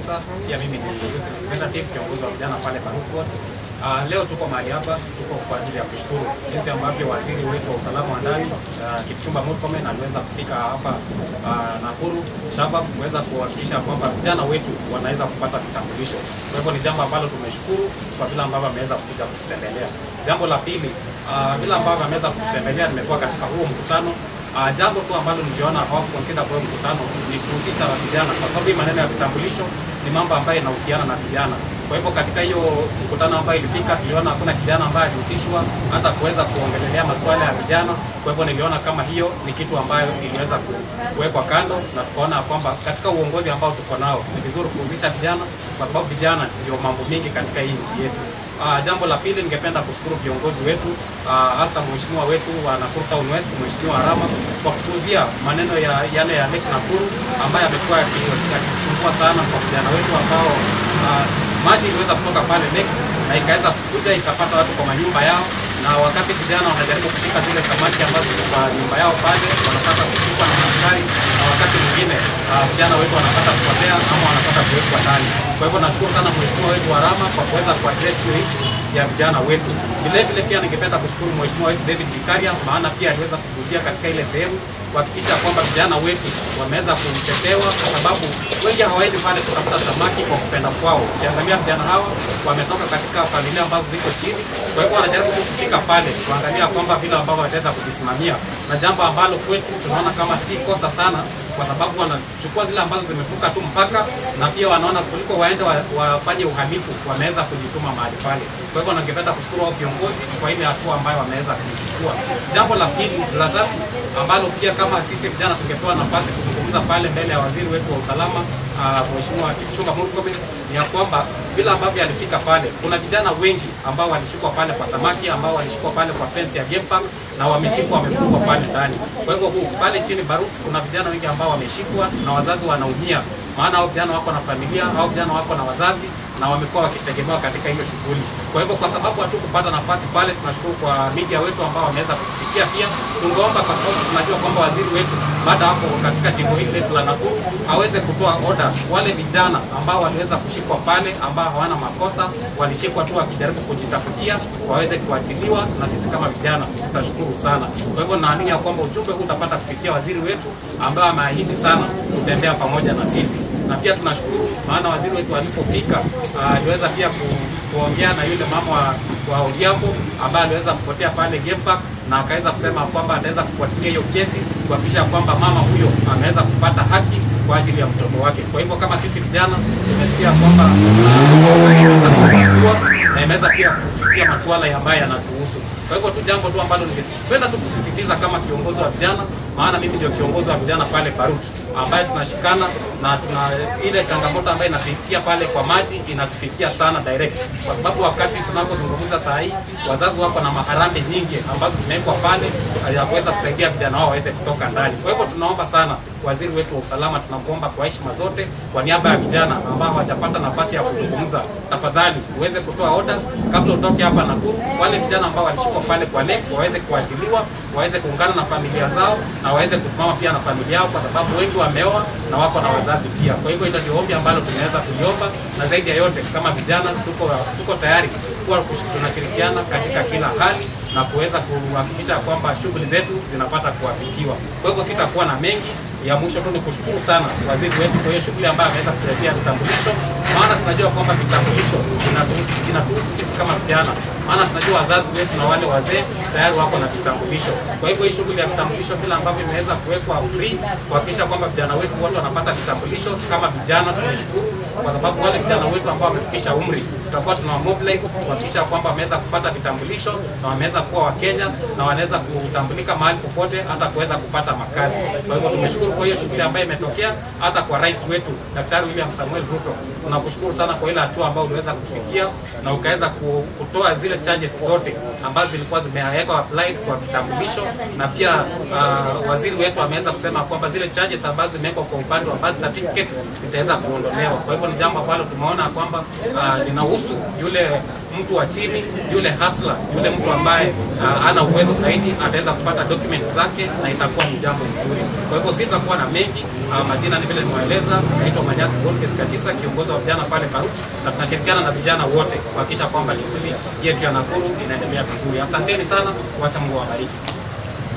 Barasa, pia mimi ni youth representative, kiongozi wa vijana pale Barut Ward. Leo tuko mahali hapa, tuko kwa ajili ya kushukuru jinsi ambavyo waziri wetu wa usalama wa ndani Kipchumba Murkomen aliweza kufika hapa Nakuru Shabab kuweza kuhakikisha kwamba vijana wetu wanaweza kupata vitambulisho. Kwa hivyo ni jambo ambalo tumeshukuru kwa vile ambavyo ameweza kuja kututembelea. Jambo la pili, vile ambavyo ameweza kututembelea, nimekuwa katika huo mkutano. Jambo tu ambalo niliona hawakuconsider kwa mkutano ni kuhusisha vijana, kwa sababu maneno ya vitambulisho ni mambo ambayo yanahusiana na vijana. Kwa hivyo katika hiyo mkutano ambayo ilifika, tuliona hakuna kijana ambaye alihusishwa hata kuweza kuongelelea masuala ya vijana. Kwa hivyo niliona kama hiyo ni kitu ambayo iliweza kuwekwa kando, na tukaona kwamba katika uongozi ambao tuko nao ni vizuri kuhusisha vijana, kwa sababu vijana ndio mambo mingi katika hii nchi yetu. Jambo la pili, ningependa kushukuru viongozi wetu, hasa mheshimiwa wetu wa Nakuru Town West, Mheshimiwa Arama, kwa kukuzia maneno ya yale ya Lake Nakuru ambaye amekuwa akisumbua sana kwa vijana wetu ambao maji iliweza kutoka pale Lake na ikaweza kuja ikapata watu kwa manyumba yao, na wakati vijana wanajaribu kushika zile samaki ambazo kwa nyumba yao pale wanapata kushikwa na askari, na wakati mwingine vijana wetu wanapata kupotea ama wanapata kuwekwa ndani. Kwa hivyo nashukuru sana mheshimiwa wetu Arama kwa kuweza kuaddress hiyo issue ya vijana wetu. Vile vile pia ningependa kushukuru mheshimiwa wetu David Gikaria, maana pia aliweza kuguzia katika ile sehemu kuhakikisha kwamba vijana wetu wameweza kutetewa, kwa sababu wengi hawaendi pale kutafuta samaki kwa kupenda kwao. Ukiangalia vijana hawa wametoka katika familia ambazo ziko chini, kwa hivyo wanajaribu kufika pale kuangalia kwamba vile ambavyo wataweza kujisimamia, na jambo ambalo kwetu tunaona kama si kosa sana, kwa sababu wanachukua zile ambazo zimevuka tu mpaka, na pia wanaona kuliko waende wafanye uhalifu wameweza kujituma mahali pale. Kwa hivyo ningependa kushukuru wao viongozi kwa ile hatua ambayo wameweza kuchukua. Jambo la pili, la tatu ambalo pia kama sisi vijana tungepewa nafasi kuzungumza pale mbele ya waziri wetu wa usalama Mheshimiwa Kipchumba Murkomen, ni ya kwamba bila ambavyo alifika pale, kuna vijana wengi ambao walishikwa pale kwa samaki, ambao walishikwa pale kwa fence ya game park na wameshikwa wamefungwa pale ndani. Kwa hivyo pale chini Barut kuna vijana wengi ambao wameshikwa na wazazi wanaumia, maana hao vijana wako na familia, hao vijana wako na wazazi na wamekuwa wakitegemewa katika hiyo shughuli. Kwa hivyo kwa sababu hatukupata nafasi pale, tunashukuru kwa media wetu ambao wameweza kufikia. Pia tungeomba, kwa sababu tunajua kwamba waziri wetu baada hapo katika jimbo hili letu la Nakuru aweze kutoa orders wale vijana ambao waliweza kushikwa pale, ambao hawana makosa, walishikwa tu wakijaribu kujitafutia, waweze kuachiliwa, na sisi kama vijana tutashukuru sana. Kwa hivyo naamini kwamba ujumbe huu utapata kufikia waziri wetu ambaye ameahidi sana kutembea pamoja na sisi. Na pia tunashukuru maana waziri wetu alipofika aliweza pia kuongea na yule mama wa Odhiambo ambaye aliweza kupotea pale game park, na akaweza kusema kwamba ataweza kufuatilia hiyo kesi kuhakikisha kwamba mama huyo ameweza kupata haki kwa ajili ya mtoto wake. Kwa hivyo kama sisi vijana tumesikia kwamba na imeweza pia kufikia masuala ambayo yanatuhusu. Kwa hivyo tu jambo tu ambalo ningependa tu kusisitiza kama kiongozi wa vijana, maana mimi ndio kiongozi wa vijana pale Barut ambaye tunashikana na tuna ile changamoto ambayo inafikia pale kwa maji inatufikia sana direct, kwa sababu wakati tunapozungumza saa hii wazazi wako na maharambee nyingi ambazo zimewekwa pale ya kuweza kusaidia vijana wao waweze kutoka ndani. Kwa hivyo tunaomba sana waziri wetu wa usalama, tunakuomba kwa heshima zote, kwa niaba ya vijana ambao hawajapata nafasi ya kuzungumza, tafadhali uweze kutoa orders kabla utoke hapa Nakuru, wale vijana ambao walishikwa pale kwa lake waweze kuachiliwa, waweze kuungana na familia zao na waweze kusimama pia na familia yao, kwa sababu wengi wameoa na wako na wazazi pia. Kwa hivyo hilo ndio ombi ambalo tumeweza kuliomba, na zaidi ya yote kama vijana tuko tayari kuwa tunashirikiana katika kila hali na kuweza kuhakikisha kwamba shughuli zetu zinapata kuafikiwa. Kwa hivyo sitakuwa na mengi. Ya mwisho tu ni kushukuru sana waziri wetu kwa hiyo shughuli ambayo ameweza kutuletea vitambulisho, maana tunajua kwamba vitambulisho vinatuhusu sisi kama vijana, maana tunajua wazazi wetu na wale wazee tayari wako na vitambulisho. Kwa hivyo hii shughuli ya vitambulisho vile ambavyo imeweza kuwekwa free kuhakikisha kwamba vijana wetu wote wanapata vitambulisho, kama vijana tunashukuru kwa sababu wale vijana wetu ambao wamefikisha umri tutakuwa tunawamobilize kuhakikisha kwamba wameweza kupata vitambulisho na wameweza kuwa Wakenya na wanaweza kutambulika mahali popote, hata kuweza kupata makazi. Kwa hivyo tumeshukuru kwa hiyo shughuli ambayo imetokea, hata kwa rais wetu Daktari William Samuel Ruto tunakushukuru sana kwa ile hatua ambayo uliweza kufikia na ukaweza kutoa zile charges zote ambazo zilikuwa zimewekwa applied kwa kitambulisho, na pia waziri wetu ameweza kusema kwamba zile charges ambazo zimewekwa kwa upande wa birth certificate zitaweza kuondolewa. Kwa hivyo ni jambo ambalo tumeona kwamba linahusu yule mtu wa chini, yule hustler, yule mtu ambaye ana uwezo zaidi ataweza kupata documents zake na itakuwa ni jambo mzuri. Kwa hivyo sitakuwa na mengi. Majina ni vile nimewaeleza, naitwa Manyasi Boniface Kachisa, kiongozi wa vijana pale Barut, na tunashirikiana na vijana wote kuhakikisha kwamba shughuli yetu ya Nakuru inaendelea vizuri. Asanteni sana, wacha Mungu awabariki.